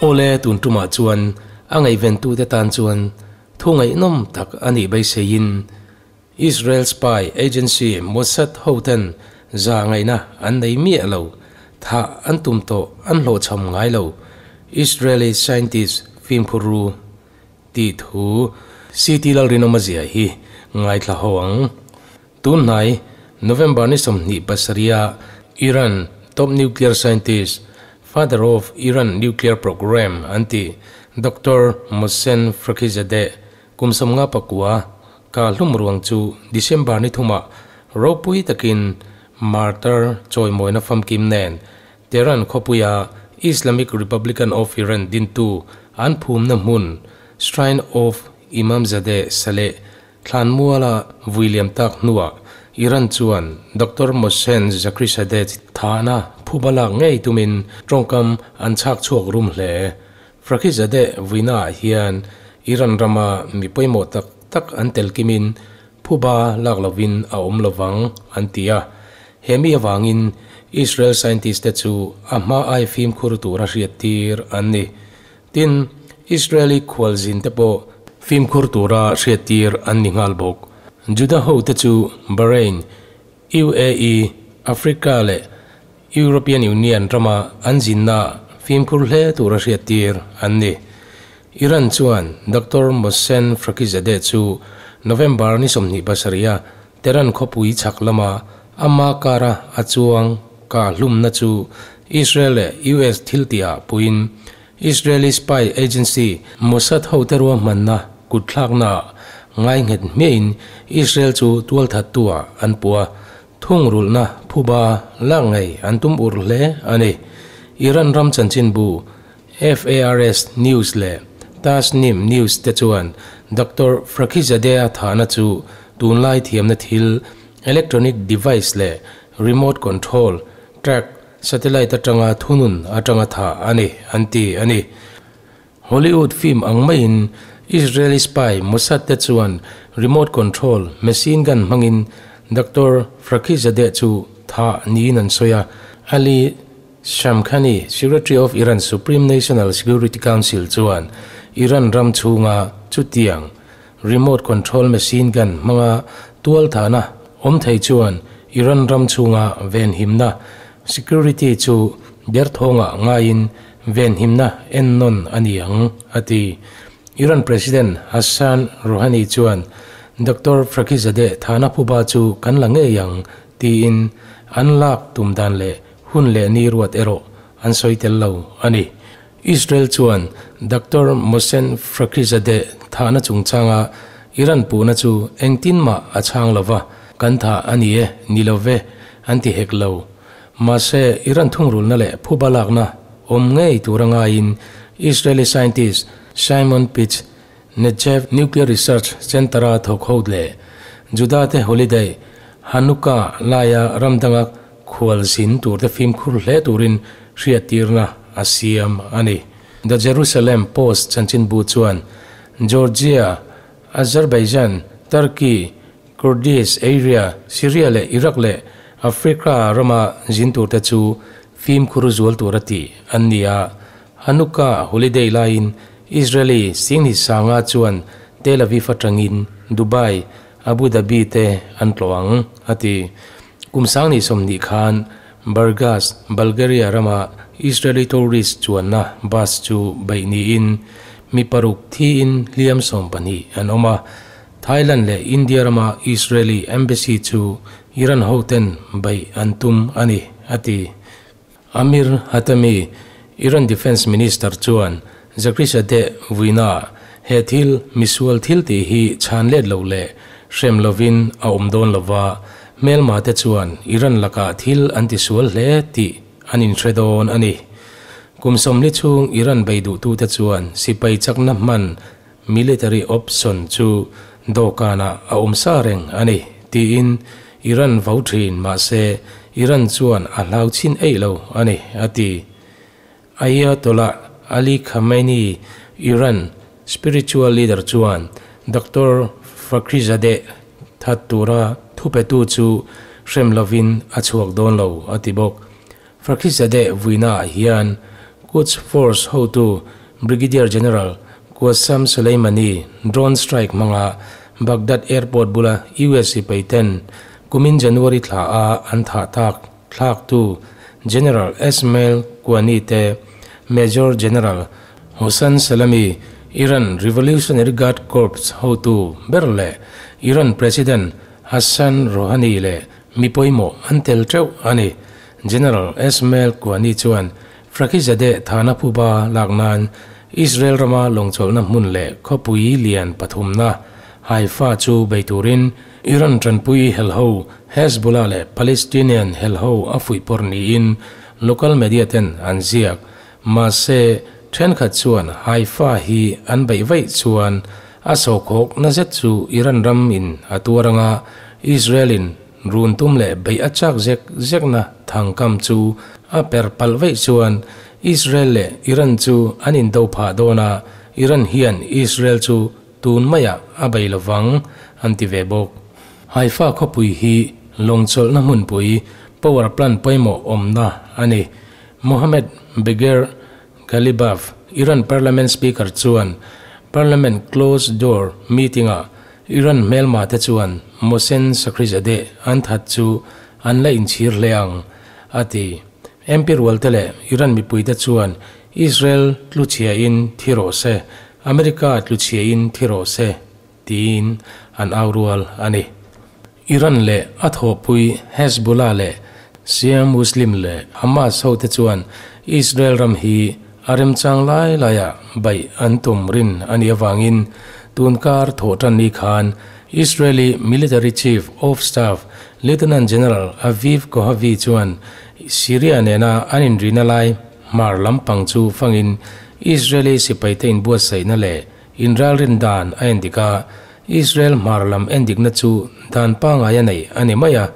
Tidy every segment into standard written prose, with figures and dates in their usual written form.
Awle tun tumah chuan a ngaihventute tan chuan thu ngaihnawm tak a nih beiseiin Israel spy agency Mossad hoten za ngaihna an nei miah lo, thah an tum tawh an hlawhchham ngai lo, Israeli scientist fimkhur ru tih thu CT Lalrinawma zia hi ngaithla ho ang. Tun hnai, November ni 27-a Iran top nuclear scientist, father of Iran nuclear programme an tih Doctor Mohsen Fakhrizadeh kum 59 ka hlum ruang chu December ni thumah ropui takin martyr chawimawina famkim nen Tehran khawpuia Islamic Republican of Iran dintu an phumna hmun Shrine of Imamzadeh Saleh Thlanmuala vui liam tak hnuah Iran chuan Doctor Mohsen Fakhrizadeh thahna phuba lak ngei tumin tawngkam an chhak chhuak rum hle. Fakhrizadeh vuinaah hian Iran rama mi pawimawh tak tak an tel kimin phuba lak lovin a awm lovang an ti a. He mi avangin Israel scientist te chu a hma ai fimkhur tura hriattir an ni. Tin, Israeli khualzin te pawh fimkhur tura hriattir an ni nghal bawk. Juda hote chu Bahrain, UAE, Africa leh European Union rama an zinna fimkhur hle tura hriattir an ni. Iran chuan Doctor Mohsen Fakhrizadeh chu November ni 27-a Tehran khawpui chhak lama ama kara a chuang ka hlumna chu Israel leh US thiltihah puiin Israeli spy agency Mossad hote ruahmanna kutthlaknaah ngai nghet hmiahin Israel chu tualthattuah an puh a, thungrulhna phuba lak ngei an tum ur hle a ni. Iran ram chanchinbu FARS News leh Tasnim News te chuan Doctor Fakhrizadeh-a thahna chu tunlai thiamna thil electronic device leh remote control track Satellite atanga thunun atanga tha a ni, an ti a ni. Hollywood film ang maiin Israeli spy Mossad te chuan remote control machine gun hmangin Doctor Fakhrizadeh chu tha niin an sawi a. Ali Shamkhani, Secretary of Iran Supreme National Security Council chuan Iran ram chhunga chutiang remote control machine gun hmanga tual thahna awm thei chuan Iran ram chhunga venhimna security chu derthawngah ngaiin venhimna ennawn a ni ang, a ti. Iran President Hassan Rouhani chuan Doctor Fakhrizadeh thahna phuba chu kan la ngei ang tiin an lak tum dan leh hun leh ni ruat erawh an sawi tel lo a ni. Israel chuan Doctor Mohsen Fakhrizadeh thahna chungchanga Iran puhna chu engtin mah a chhang lo va, kan thah a ni e, ni lo ve, an ti hek lo. Mahse, Iran thungrulna leh phuba lakna awm ngei tura ngaiin Israeli scientist Shimon Pitch, Negev Nuclear Research Centre-a thawk ho leh Juda-te holiday Hanukkah laia ram danga khualzin turte fimkhur hle turin hriattirna a siam a ni. The Jerusalem Post chanchinbu chuan Georgia, Azerbaijan, Turkey, Kurdish area, Syria leh Iraq leh Africa rama zin turte chu fimkhur zual tur a tih an ni a. Hanukkah holiday laiin Israeli singni sanga chuan Tel Aviv atangin Dubai, Abu Dhabi te an tlawh ang, a ti. Kum sangni 20 khan Burgas, Bulgaria rama Israeli tourist chuanna bus chu beih niin mi paruk thiin hliam 12 an awm a. Thailand leh India rama Israeli embassy chu Iran hoten beih an tum a ni, a ti. Amir Hatami, Iran Defence Minister chuan Fakhrizadeh vuina he thil misual thil tih hi chhan let lo leh hrem lovin a awm dawn lova, hmelma te chuan Iran lakah thil an ti sual hle tih an inhre dawn a ni. Kum 40 chhung Iran bei duhtute chuan sipai chakna hman military option chu dawhkanah a awm sa reng a ni tiin Iran vo thin mahse Iran chuan a hlau chhin eih lo a ni, a ti. Ayatollah Ali Khamenei, Iran spiritual leader chuan Doctor Fakhrizadeh that tura thupetu chu hrem lovin a chhuak dawn lo, a ti bawk. Fakhrizadeh vuinaah hian Quds Force hotu Brigadier General Qassem Soleimani drone strike hmanga Baghdad airport bula US sipai ten kumin January thla a an thah tak thlaktu General Esmail Qaani te Major General Hossein Salami, Iran Revolutionary Guard Corps hotu ber leh Iran President Hassan Rouhani leh mi pawimawh an tel teuh a ni. General Esmail Qaani chuan Fakhrizadeh thana phuba lak nan Israel rama lawngchawlhna hmun leh khawpui lian pathumna Haifa chu bei turin Iran tanpui helho Hezbollah leh Palestinian helho a fuihpawrh niin local media ten an ziak. Mahse, thenkhat chuan Haifa hi an beih vaih chuan a sawhkhawk na zet chu Iran ram in a tuar anga Israel in run tum leh beih a chak zek zekna thangkam chu a per palh vaih chuan Israel leh Iran chu an indo phah dawn a, Iran hian Israel chu tun maiah a bei lovang an ti ve bawk. Haifa khawpui hi lawngchawlhna hmunpui, power plant pawimawh awmna a ni. Mohammad Bagher Ghalibaf, Iran Parliament Speaker chuan Parliament closed door meeting-ah Iran hmelma te chuan Mohsen Fakhrizadeh an that chu an la inchhir hle ang, a ti. MP rualte leh Iran mipuite chuan Israel tluchhiain thi rawh se, America tluchhiain thi rawh se tiin an au rual a ni. Iran leh a thawhpui Hezbollah leh Shia Muslim leh Hamas hote chuan Israel ram hi a remchang lai laiah baih an tum rin a nih avangin tunkar thawhtan ni khan Israeli Military Chief of Staff Lieutenant General Aviv Kohavi chuan Syria nena an inrina lai hmar lampang chu fangin Israeli sipaite inbuatsaihna leh inralrin dan a endik a, Israel hmar lam endikna chu dan pangngai a nei a ni mai a,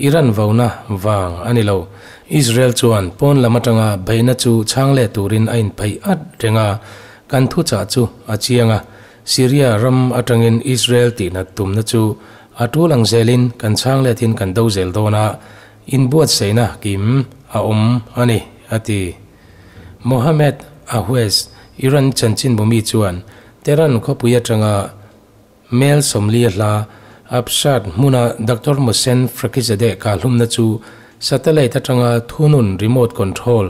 Iran vauna vang a ni lo. Israel chuan pawn lam atanga beihna chu chhang leh turin a inpheih at reng a, kan thuchah chu a chiang a, Syria ram atangin Israel tihnat tumna chu a tul ang zelin kan chhang letin kan do zel dawn a, inbuatsaihna kim a awm a ni, a ti. Mohammed Ahwez, Iran chanchinbumi chuan Tehran khawpui atanga mel 40 a hla Absard hmuna Doctor Mohsen Fakhrizadeh kahhlumna chu satellite atanga thunun remote control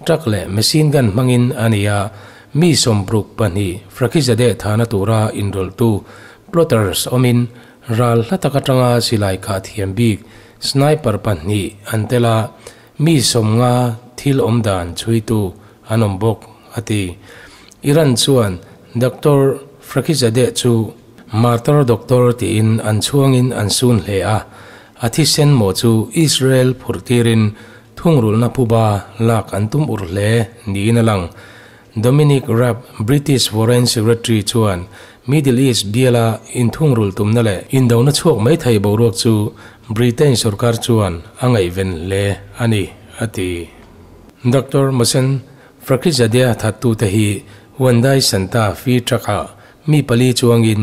truck leh machine gun hmangin a ni a, mi 62 Fakhrizadeh thana tura inrawlhtu plotters awmin ral hla tak atanga silai khah thiam bik sniper pahnih an tel a, mi 50 thil awm dan chhuitu an awm bawk, a ti. Iran chuan Doctor Fakhrizadeh chu Martyr Doctor tiin an chhuangin an sun hle a, a thisen maw chu Israel phurh tirin thungrulhna phuba lak an tum ur hle niin a lang. Dominic Raab, British Foreign Secretary chuan Middle East biala inthungrulh tumna leh indona chhuak mai thei boruak chu Britain sorkar chuan a ngaihven hle a ni, a ti. Doctor Mohsen Fakhrizadeh thattute hi Hyundai Santa Fe truck-ah mi pali chuangin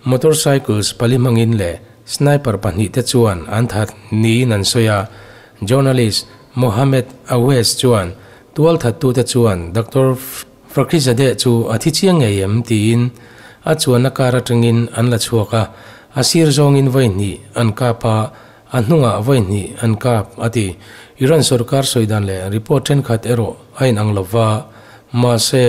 motorcycles pali hmangin leh sniper pahnih te chuan an that niin an sawi a. Journalist Mohammed Awez chuan tual thattute chuan Doctor Fakhrizadeh chu a thi chiang ngei em tiin a chuanna kar atangin an la chhuak a, a sir zawngin vawi hnih an kap a, a hnungah vawi hnih an kap, a ti. Iran sorkar sawi dan leh report thenkhat erawh a inang lo va, mahse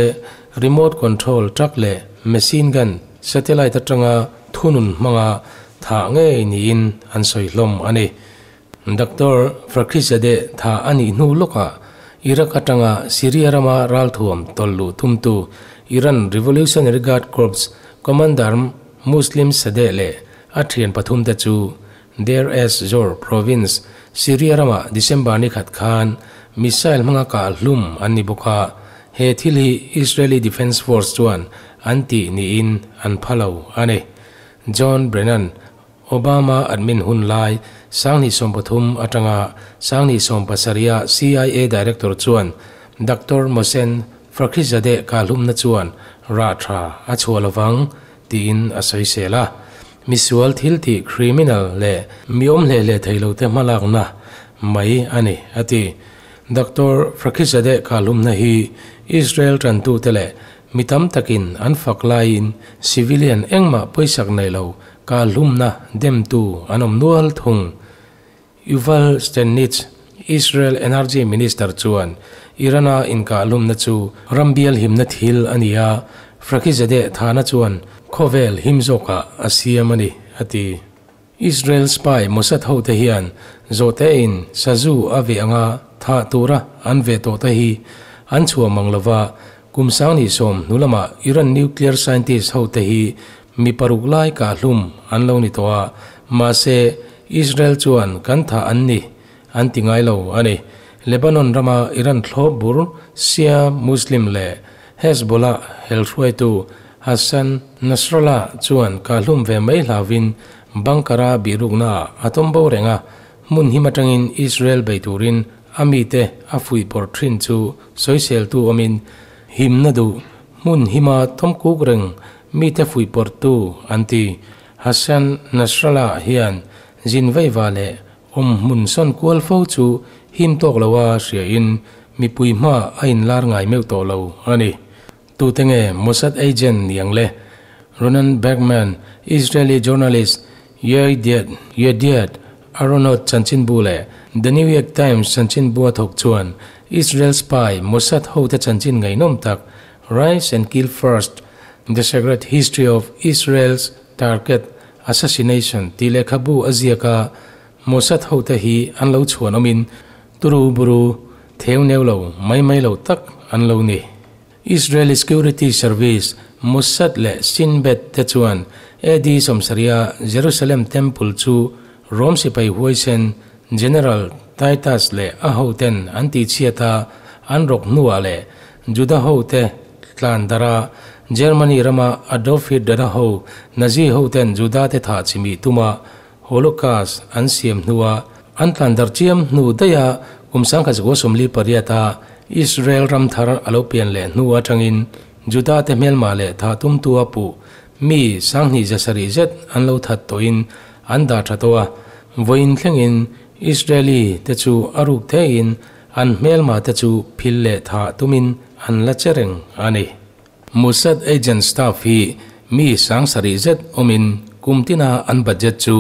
remote control truck leh machine gun satellite atanga thunun hmanga thah ngei niin an sawi hlawm a ni. Doctor Fakhrizadeh thah a nih hnu lawkah Iraq atanga Syria rama ralthuam tawlh luh tumtu Iran Revolutionary Guard Corps Commander Muslim Sadeh leh a thian pathumte chu Deir ez-Zor province, Syria ramah December ni khat khan missile hmanga kah hlum an ni bawk a, he thil hi Israeli Defence Force chuan an tih niin an pha lo a ni. John Brennan, Obama admin hun lai 2013 atanga 2017-a CIA director chuan Doctor Mohsen Fakhrizadeh kah hlumna chuan rah tha a chhuah lovang tiin a sawisel a. Misual thil tih criminal leh mi awm hle hle thei lote hmalakna mai a ni, a ti. Doctor Fakhrizadeh kahlumna hi Israel tantute leh mi tam takin an fak laiin civilian engmah pawisak nei lo kahlumna demtu an awm nual thung. Yuval Steinitz, Israel Energy Minister chuan Iran-a inkahlumna chu ram bial himna thil a ni a, Fakhrizadeh thana chuan khawvel him zawkah a siam a ni, a ti. Israel spy Mossad hote hian zawhtein sazu a veh anga thah tura an veh tawh te hi an chhuah mang lova, kum 2010 hnu lamah Iran nuclear scientist hote hi mi paruk lai kahhlum an lo ni tawh a, mahse Israel chuan kan thah an ni an ti ngai lo a ni. Lebanon rama Iran thlawp bur Shia Muslim leh Hezbollah helhruaitu Hassan Nasrallah chuan kahlum ve mai hlauvin bunker-a bihruknaah a tawm bo reng a, hmun him atangin Israel bei turin a mite a fuihpawrh thin chu sawiseltu awmin himna duh hmun hima tawm kuk reng mite fuihpawrhtu an ti. Hassan Nasrallah hian zin veiva leh awm hmun sawn kual fo chu him tawk loa hriain mipui hma a inlar ngai meuh tawh lo a ni. Tute nge Mossad agent ni ang le? Ronan Bergman, Israeli journalist Yediot Yediot Ahronoth chanchinbu leh The New York Times chanchinbua thawk chuan Israel spy Mossad hote chanchin ngaihnawm tak Rise and Kill First, The Secret History of Israel's Target Assassination tih lehkhabu a ziak a, Mossad hote hi an lo chhuan awmin turu buru theu neu lo mai mai lo tak an lo ni. Israeli Security Service, Mossad leh Shin Bet te chuan AD 70 Jerusalem Temple chu Rome sipai huaisen General Titus leh a hoten an tihchhiat a, an rawk hnuah leh Juda hote tlan darh a, Germany rama Adolf Hitler-a ho Nazi hoten Juda te thah chimih tuma Holocaust an siam hnua an tlan darh chiam hnu daiha kum 1948 a Israel ram thar a lo pian leh hnu atangin Juda te hmelma leh thah tumtu a puh mi 2700 zet an lo that tawhin an dah tha tawh a, vawiin thlengin Israeli te chu a ruk theihin an hmelma te chu phil leh thah tumin an la che reng a ni. Mossad agent staff hi mi 7000 zet awmin kum tina an budget chu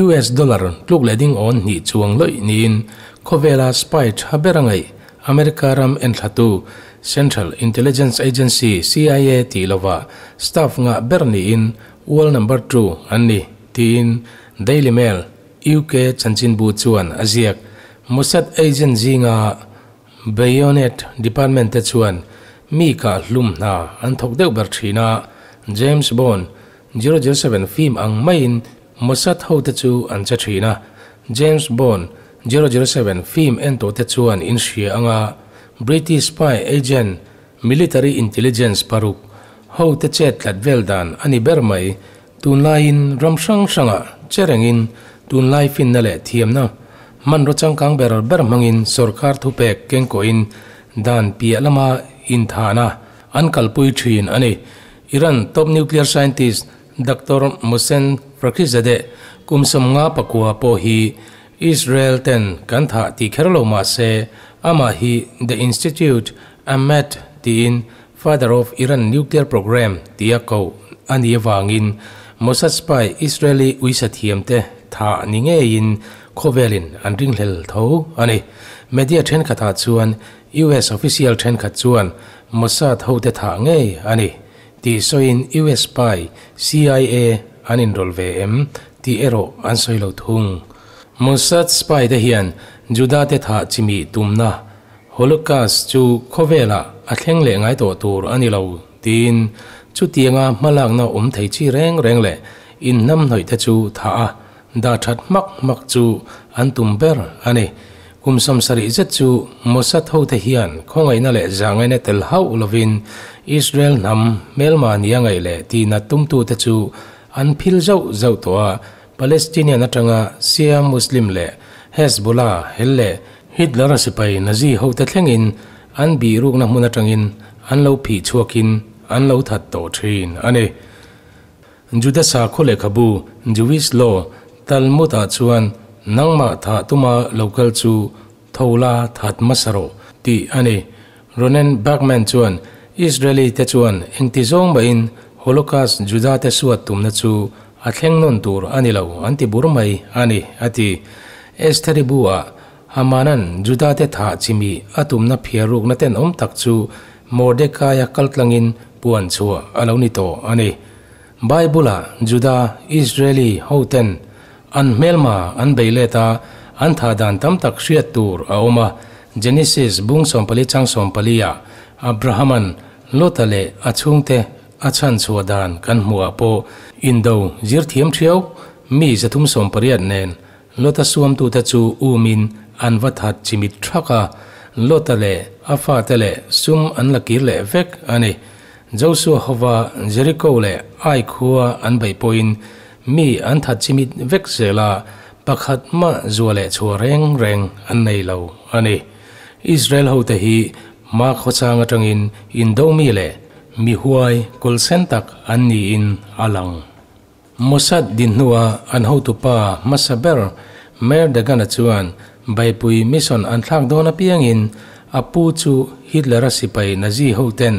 US dollar tluk leh ding awn hnih chuang lawih niin khawvela spy tha ber a ngaih America ram enthlatu Central Intelligence Agency, CIA, tih lova staff ngah ber niin world number two an ni tiin Daily Mail, UK chanchinbu chuan a ziak. Mossad agent zinga Bayonet Department te chuan mi kah hlum hna an thawk deuh ber thin a, James Bond 007 film ang maiin Mossad hote chu an che thin a, James Bond 007 film en tawh te chuan in hria anga British spy agent military intelligence paruk hote chet tlat vel dan a ni ber mai. Tunlaiin ram hrang hrangah che rengin tunlai finna leh thiamna hmanraw changkang ber ber hmangin sorkar thupek kengkawhin dan piah lama inthahna an kalpui thin a ni. Iran top nuclear scientist Doctor Mohsen Fakhrizadeh kum 59 pawh hi Israel ten kan thah tih kher lo mah se amah hi The Institute Ahmed tiin Father of Iran Nuclear Program tia koh a nih avangin Mossad spy Israeli uisa thiamte thah ni ngeiin khawvelin an ringhlel tho a ni. Media thenkhatah chuan US official thenkhat chuan Mossad hote thah ngei a ni tih sawiin US spy CIA an inrawlh ve em tih erawh an sawi lo thung. Mossad spy te hian Juda te thah chimih tumna Holocaust chu khawvelah a thleng leh ngai tawh tur a ni lo tiin chutianga hmalakna awm thei chi reng reng leh inhnamhnawih te chu thah a, dah that hmak hmak chu an tum ber a ni. Kum 70 zet chu Mossad hote hian khawngaihna leh zahngaihna tel hauh lovin Israel hnam hmelma nia ngaih leh tihnat tumtute chu an phil zauh zauh tawh a, Palestinian atanga Shia Muslim leh Hezbollah hel leh Hitler-a sipai Nazi hote thlengin an bihrukna hmun atangin an lo phih chhuakin an lo that tawh thin a ni. Juda sakhaw lehkhabu Jewish Law, Talmud-ah chuan nangmah thah tuma lo kal chu Tho la that hmasa rawh tih a ni. Ronen Bergman chuan Israeli te chuan engti zawng mahin Holocaust Juda te suat tumna chu a thleng nawn tur a ni lo an ti bur mai a ni, a ti. Estheri bu ah Hamanan Juda te thah chimi a tumna phiar rukna tenawm tak chu Mordekaia kaltlangin puan chhuah a lo ni tawh a ni. Bible-ah Juda, Israeli, hoten an hmelma an bei let a, an thah dan tam tak hriat tur a awm a. Genesis bung 14 chang 14 ah Abrahama'n Lota leh a chhungte a chhan chhuah dan kan hmuh ah pawh indo zir thiam thiau mi 380 nen Lota suamtute chu umin an va that chimit thak a, Lota leh a fate leh sum an la kir leh vek a ni. Josua hova Jeriko leh Ai khua an beih pawhin mi an that chimit vek zel a, pakhat mah zua leh chhuah reng reng an nei lo a ni. Israel hote hi hma khawchang atangin indo mi leh mi huai kawlhsen tak an niin a lang. Mossad din hnua an hotupa hmasa ber Meir Dagan-a chuan Baipui mission an thlak dawn apiangin a pu chu Hitler-a sipai Nazi hoten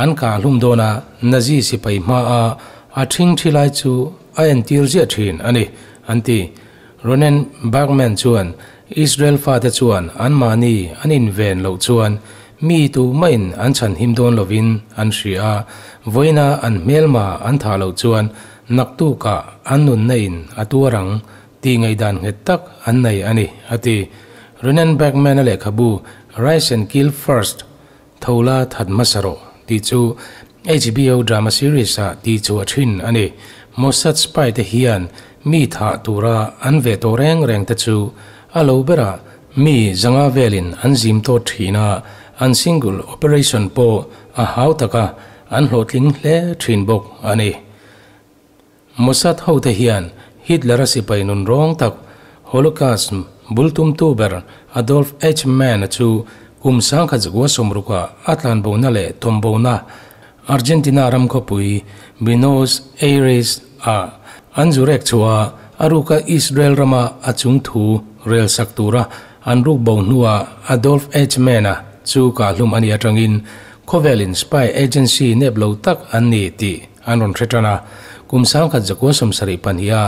an kah hlum dawn a, Nazi sipai hmaa a ṭhingṭhi lai chu a entir ziah ṭhin a ni, an ti. Ronen Bergman chuan Israel fate chuan anmahni an inven loh chuan mi tu mahin an chhanhim dawn lovin an hria a, vawiina an hmelma an thah loh chuan naktukah an nunna in a tuar ang tih ngaihdan nghet tak an nei a ni, a ti. Ronen Bergman-a lehkhabu Rise and Kill First, Tho la that hmasa rawh, tih chu HBO drama series-ah tih chhuah thin a ni. Mossad spy te hian mi thah tura an ve tawh reng reng te chu a lo berah mi 500 velin an zim tawt thin a, an single operation pawh a hau taka an hlawhtling hle thin bawk a ni. Mossad hote hian Hitler-a sipai nun rawng tak, Holocaust bul tumtu ber Adolf Eichmann-a chu kum 1960-ah a tlanbona leh tawmbona Argentina ram khawpui Buenos Aires-ah an zu rek chhuah a, a ruka Israel rama a chung thu rel sak tura an ruk bo hnuah Adolf Eichmann-a chu kahhlum a nih atangin khawvelin spy agency nep lo tak an ni tih An rawn hre tan a, kum 1972-a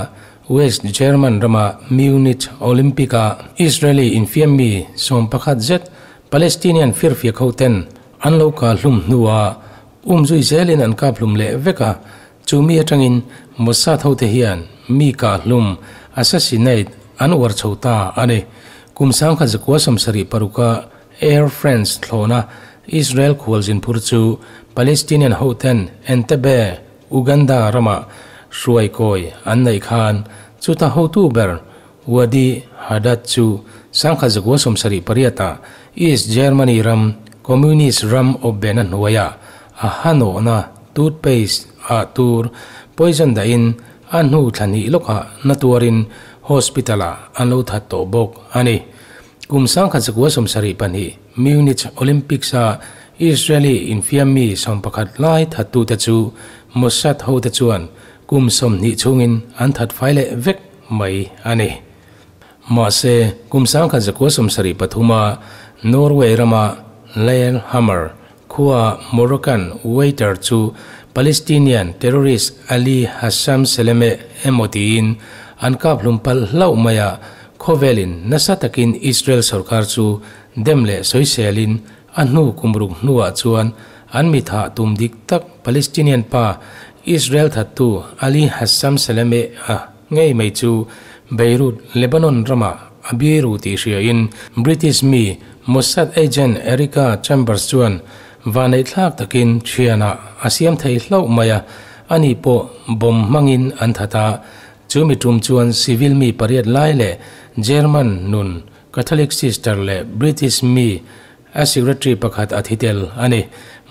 West German rama Munich Olympic-a Israeli infiam mi 11 zet Palestinian firfiak hoten an lo kal hlum hnuah umzui zelin an kap hlum leh vek a, chu mi atangin Mossad hote hian mi kah hlum, assassinate, an uar chho ta a ni. Kum 1976-a Air France thlawhna Israel khualzin phur chu Palestinian hoten Entebbe, Uganda ramah hruai kawi an neih khan chuta hotu ber Wadi Haddad chu 1978-ah East Germany ram Communist ram awpbehna hnuaiah a hanawhna toothpaste ah tur poison dahin a hnu thla hnih lawkah na tuarin hospital-ah an lo that tawh bawk a ni. Kum 1972 Munich Olympics-a Israeli infiam mi 11 lai thattute chu Mossad hote chuan kum 20 chhungin an that fai leh vek mai a ni. Mahse, kum 1973-a Norway rama Lillehammer khuaa Moroccan waiter chu Palestinian terrorist Ali Hassam Salameh emaw tiin an kap hlum palh hlauh mai a, Khawvelin nasa takin Israel sorkar chu dem leh sawiselin a hnu kum ruk hnuah chuan an mi thah tum dik tak Palestinian pa Israel thattu Ali Hassam Salameh a ngei mai chu Beirut, Lebanon ramah a biru tih hriain British mi Mossad agent Erika Chambers chuan vaneihthlak takin thianah a siam thei hlauh mai a, ani pawh bomb hmangin an that a, Chu mi tum chuan civil mi pariat lai leh German nun, Catholic sister leh British mi a secretary pakhat a thi tel a ni.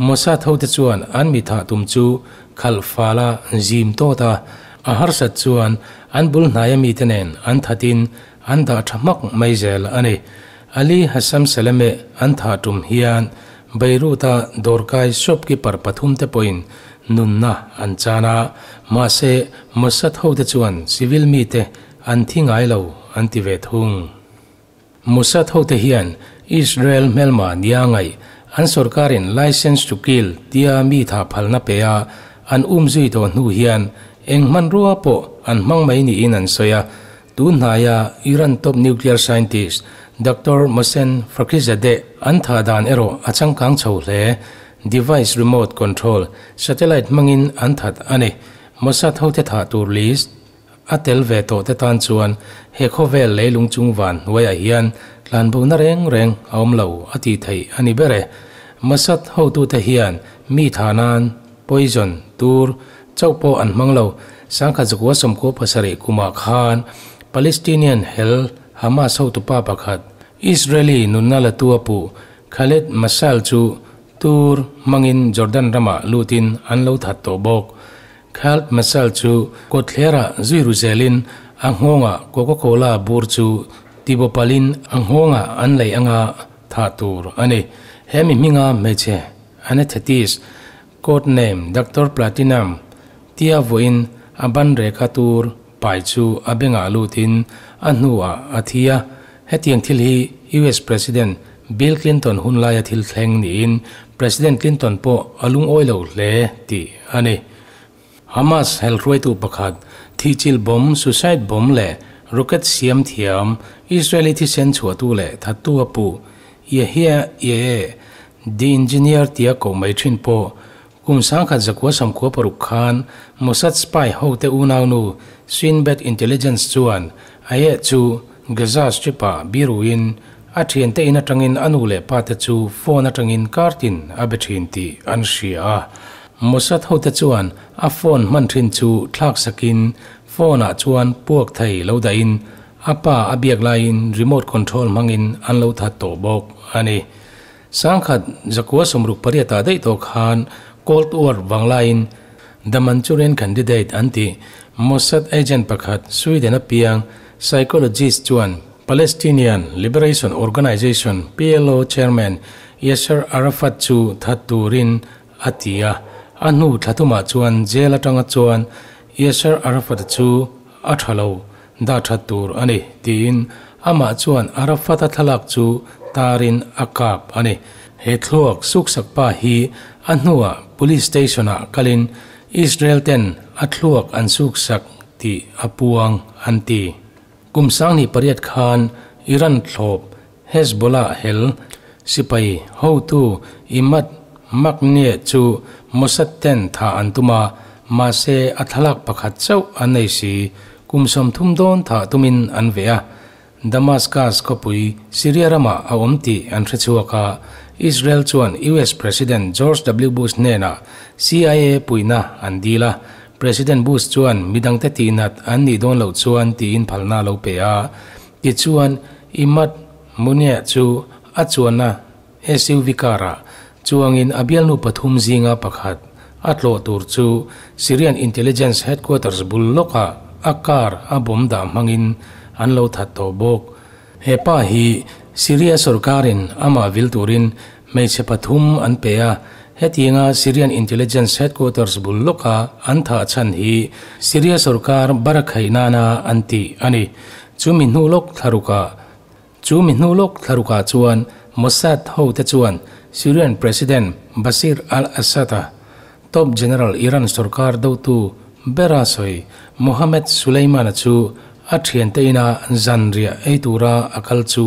Mossad hote chuan an mi thah tum chu khalh fal a zim tawt a, a harsat chuan an bul hnaia mite nen an thatin an dah tha hmak mai zel a ni. Ali Hassam Salameh an thah tum hian Beirut-a dawrkai shopkeeper pathum te pawhin nunna an chan a, mahse Mossad hote chuan civil mite an thi ngai lo an ti ve thung. Mossad hote hian Israel hmelma nia ngaih an sorkarin licence to kill tia mi tha phalna pe a an umzui tawh hnu hian eng hmanrua pawh an hmang mai niin an sawi a. Tun hnaia Iran top nuclear scientist Doctor Mohsen Fakhrizadeh an thah dan erawh a changkang chho hle. Device remote control satellite hmangin an that a ni. Mossad hote thah tur list a tel ve tawh te tan chuan he khawvel leilung chung van hnuaiah hian tlanbona reng reng a awm lo a tih theih a ni ber e. Mossad hotute hian mi thah nan poison tur chauh pawh an hmang lo. 1997 kumah khan Palestinian hel Hamas hotupa pakhat Israeli nunna latu a puh Khaled Mashal chu tur hmangin Jordan ramah lutin an lo that tawh bawk. Khaled Mashal chu kawtthlerah zui ru zelin a nghawngah Coca-Cola bur chu tibawpalin a nghawngah an lei anga thah tur a ni. He mi hminga hmeichhe anaesthetist, code name Doctor Platinum, tia vawiin a ban rekha tur pai chu a bengah lutin a hnuah a thi a. Hetiang thil hi US President Bill Clinton hun laia thil thleng niin President Clinton pawh a lungawi lo hle tih a ni. Hamas helhruaitu pakhat thihchilh bomb, suicide bomb leh rocket siam thiam Israeli thisen chhuahtu leh thattu a puh Yehia Yee, the engineer tia koh mai thin pawh kum 1996 khan Mossad spy hote unaunu Shin Bet Intelligence chuan Ayeh chu Gaza Strip-ah biruin a thiante in atangin a nu leh pate chu phone atangin kartin a be thin tih an hria a. Mossad hote chuan a phone hman thin chu thlak sakin phone-ah chuan puak thei lo dahin a pa a biak laiin remote control hmangin an lo that tawh bawk a ni. 1968 ah daih tawh khan Cold War vang laiin The Manchurian Candidate an tih Mossad agent pakhat Sweden a piang psychologist chuan Palestinian Liberation Organization, PLO, chairman Yasser Arafat chu that turin a ti a. A hnu thla thumah chuan jail atanga chuan Yasser Arafat chu a tha lo, dah that tur a ni, tiin amah chuan Arafat-a thlalak chu tarin a kap a ni. He thluak suksak pa hi a hnuah police station-ah kalin Israel ten a thluak an suksak tih a puang an ti. Kum 2008 khan Iran thlawp Hezbollah hel sipai hotu Imad Mughniyeh chu Mossad ten thah an tum a, mahse a thlalak pakhat chauh an nei si. Kum 30 dawn thah tumin an veh a. Damascus khawpui Syria ramah a awm tih an hre chhuak a, Israel chuan US President George W. Bush hnenah CIA puihna an dil a, President Bush chuan midangte tihnat an nih dawn loh chuan tiin phalna a lo pe a. Tichuan, Imad Mughniyeh chu a chuanna SUV car-ah chuangin a bialnu pathum zinga pakhat a tlawh tur chu Syrian Intelligence Headquarters bul lawkah a car a bomb dah hmangin an lo that tawh bawk. He pa hi Syria sorkarin amah vil turin hmeichhe pathum an pe a, hetianga Syrian Intelligence Headquarters bul lawka an thah chhan hi Syria sorkar barakhaih nana an tih a ni. Chumi hnu lawk thlarukah Chu mi hnu lawk thlarukah chuan Mossad hote chuan Syrian President Bashir al-Assad-a top general Iran sorkar dotu bera sawi Mohammed Suleiman-a chu a thiante ina zanriah ei tura a kal chu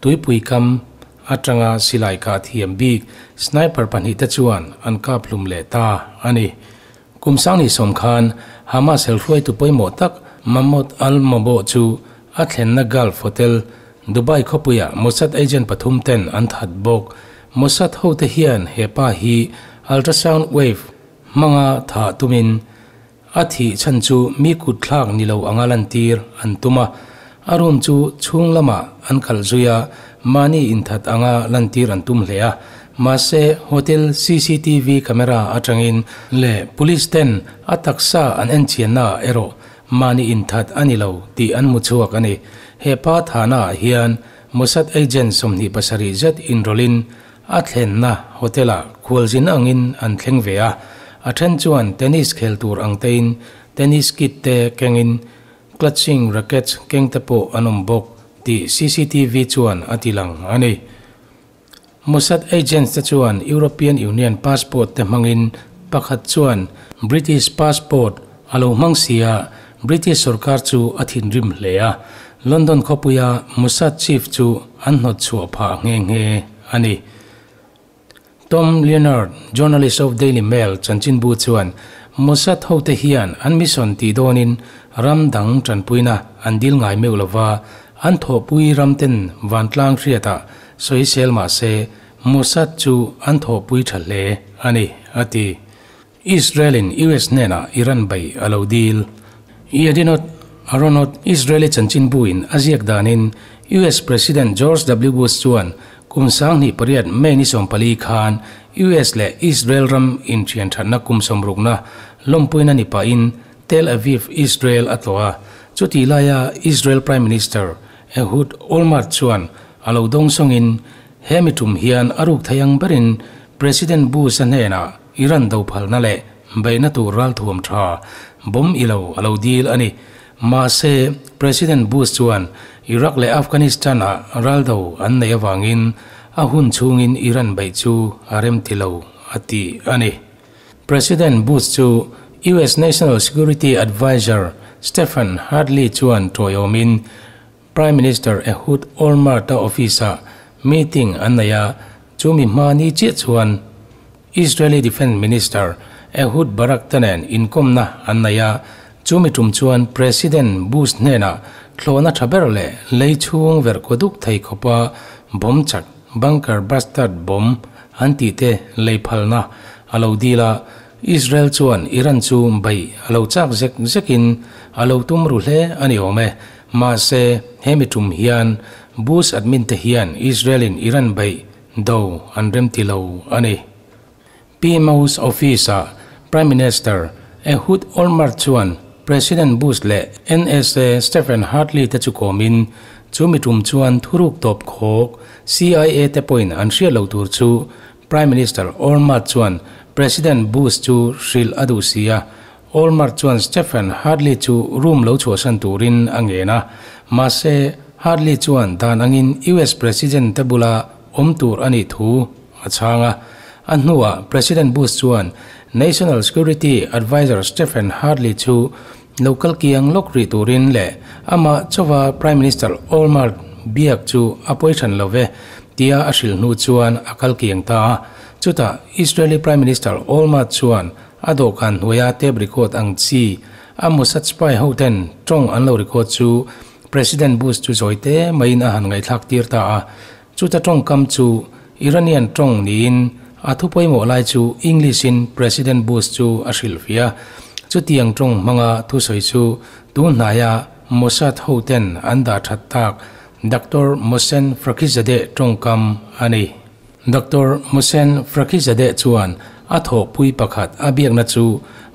tuipui kam atanga silai kah thiam bik sniper pahnihte chuan an kap hlum leh ta a ni. Kum 2010 khan Hamas helhruaitu pawimawh tak Mahmoud al-Mabo chu a thlenna Gulf Hotel, Dubai khawpuiah Mossad agent pathum ten an that bawk. Mossad hote hian he pa hi ultrasound wave hmanga thah tumin a thih chhan chu mi kut thlak ni lo anga lantir an tum a. A room chu chhung lamah an kalh zui a, mahni inthat anga lantir an tum hle a. Mahse, hotel cctv camera atangin leh police ten a taksa an enchiannaah erawh mahni inthat a ni lo tih an hmu chhuak a ni. He pa thahnaah hian Mossad agent 27 zet inrawlhin a thlenna hotel-ah khualzin angin an thleng ve a. A then chuan tennis khel tur ang tein tennis kit te kengin clutching rackets keng te pawh an awm bawk. tih CCTV chuan a tilang a ni. Mossad agents te chuan European Union passport te hmangin pakhat chuan British passport a lo hmang si a, British sorkar chu a thinrim hle a, London khawpuia Mossad chief chu an hnawtchhuah phah nghe nghe a ni. Tom Leonard, journalist of Daily Mail chanchinbu chuan Mossad hote hian an mission tih dawnin ram dang tanpuina an dil ngai meuh lova, an thawhpui ramten vantlang hriatah sawisel mah se Mossad chu an thawhpui tha hle a ni, a ti. Israel-in US hnenah Iran bei a lo dil. Yedinot Aronot, Israeli chanchinbuin a ziak danin US President George W. Bush chuan kum 2008 May ni 14 khan US leh Israel ram inthian thatna kum 60na lawmpuina ni pahin Tel Aviv, Israel a tlawh a. Chutih laia Israel Prime Minister Ehud Olmert chuan a lo dawng sawngin he mi tum hian a ruk thei ang berin President Bush-a hnenah Iran do phalna leh beihna tur ralthuam tha bawm i lo a lo dil a ni. Mahse, President Bush chuan Iraq leh Afghanistan-ah raldo an neih avangin a hun chhungin Iran beih chu a rem ti lo a ti a ni. President Bush chu US National Security Adviser Stephen Hadley chuan tawiawmin Prime Minister Ehud Olmert-a office-ah meeting an nei a, chumi hma ni chiah chuan Israeli Defence Minister Ehud Barak te nen inkawmna an nei a, chumi tum chuan President Bush hnenah thlawhna tha ber leh lei chhung verh kaw duk thei khawpa bomb chak bunker buster bomb an tih te lei phalna a lo dil a, Israel chuan Iran chu beih a lo chak zek zekin a lo tum ru hle a ni awm e. Mahse, hemi tum hian Bush admin te hian Israel-in Iran beih do an remti lo a ni. PMO's office-ah Prime Minister Ehud Olmert chuan President Bush leh NSA Stephen Hadley te chu kawmin, chu mi tum chuan thuruk tawp khawk CIA te pawhin an hriat lo tur chu Prime Minister Olmert chuan President Bush chu hrilh a duh si a. Olmert chuan Stephen Hadley chu room lo chhuahsan turin a ngen a, mahse Hadley chuan dan angin US President te bula awm tur a nih thu a chhang a. A hnuah President Bush chuan National Security Adviser Stephen Hadley chu lo kal kiang lawk rih turin leh amah chauha Prime Minister Olmert biak chu a pawi than lo ve tia a hrilh hnu chuan a kal kiang ta a. Chutah Israeli Prime Minister Olmert chuan a dawhkan hnuaia tape record ang chi a Mossad spy hoten tawng an lo record chu President Bush chu zawi te maiin a han ngaihthlak tir ta a. Chuta tawngkam chu Iranian tawng niin a thu pawimawh lai chu English-in President Bush chu a hrilhfiah a. Chutiang tawng hmanga thusawi chu tun hnaia Mossad hoten an dah that tak Doctor Mohsen Fakhrizadeh tawngkam a ni. Doctor Mohsen Fakhrizadeh chuan a thawhpui pakhat a biakna chu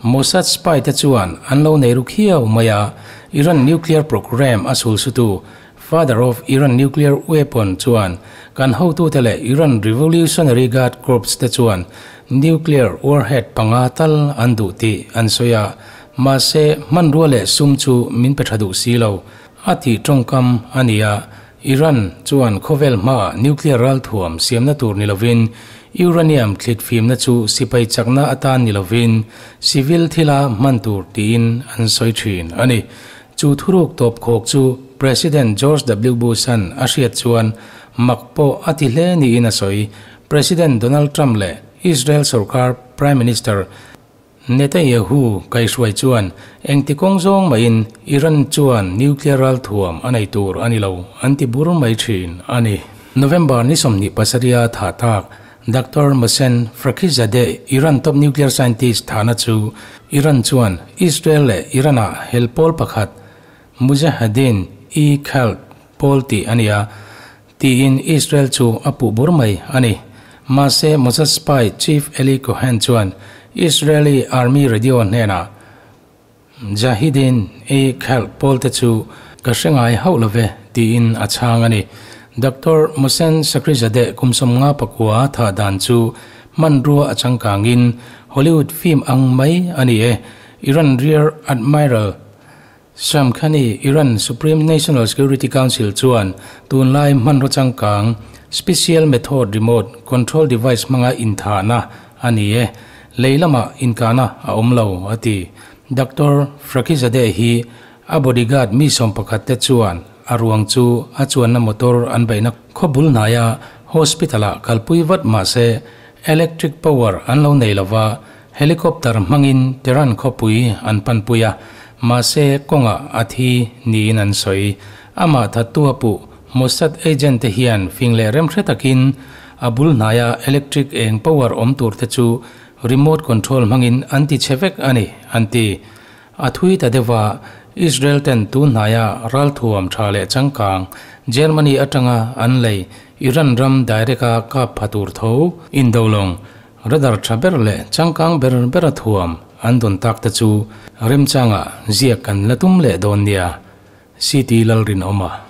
Mossad spy te chuan an lo nei ru khiau mai a, Iran nuclear programme a sulsutu Father of Iran nuclear weapon chuan kan hotute leh Iran Revolutionary Guard Corps te chuan nuclear warhead panga tal an duh tih an sawi a, mahse hmanrua leh sum chu min pe tha duh si lo, a tih tawngkam a ni a. Iran chuan khawvel hmaah nuclear ralthuam siamna tur ni lovin uranium thlit fimna chu sipai chakna atan ni lovin civil thila hman tur tiin an sawi thin a ni. Chu thuruk tawp khawk chu President George W. Bush-a'n a hriat chuan mak pawh a ti hle niin a sawi. President Donald Trump leh Israel sorkar Prime Minister Netanyahu kaihhruai chuan engti kawng zawng mahin Iran chuan nuclear ralthuam a nei tur a ni lo an ti bur mai thin a ni. November ni 27 a thah tak Doctor Mohsen Fakhrizadeh, Iran top nuclear scientist thahna chu Iran chuan Israel leh Iran-ah hel pawl pakhat Mujahideen e Khalq pawl tih a ni a, tiin Israel chu a puh bur mai a ni. Mahse, Mossad spy chief Eli Cohen chuan Israeli Army radio hnenah, Jahideen e Khalq pawlte chu ka hre ngai hauh lo ve, tiin a chhang a ni. Doctor Mohsen Fakhrizadeh kum 59 thah dan chu hmanrua a changkangin Hollywood film ang mai a ni e, Iran Rear Admiral Shamkhani, Iran Supreme National Security Council chuan tunlai hmanraw changkang, special method remote control device hmanga inthahna a ni e, lei lamah inkahna a awm lo, a ti. Doctor Fakhrizadeh hi a bodyguard mi 11 te chuan a ruang chu a chuanna motor an beihna khawbul hnaia hospital-ah kalpui vat mah se electric power an lo nei lova, helicopter hmangin Tehran khawpui an panpui a, mahse kawngah a thi niin an sawi. Amah thattu a puh Mossad agent te hian fing leh remhre takin a bul hnaia electric eng power awm tur te chu remote control hmangin an ti chhe vek a ni, an ti. A thui ta deuh a, Israel ten tun hnaia ralthuam tha leh changkang Germany atanga an lei Iran ram direct a kap pha tur tho indolawng radar tha ber leh changkang ber bera thuam an dawn tak te chu remchangah ziak kan la tum leh dawn nia, CT Lalrinawma.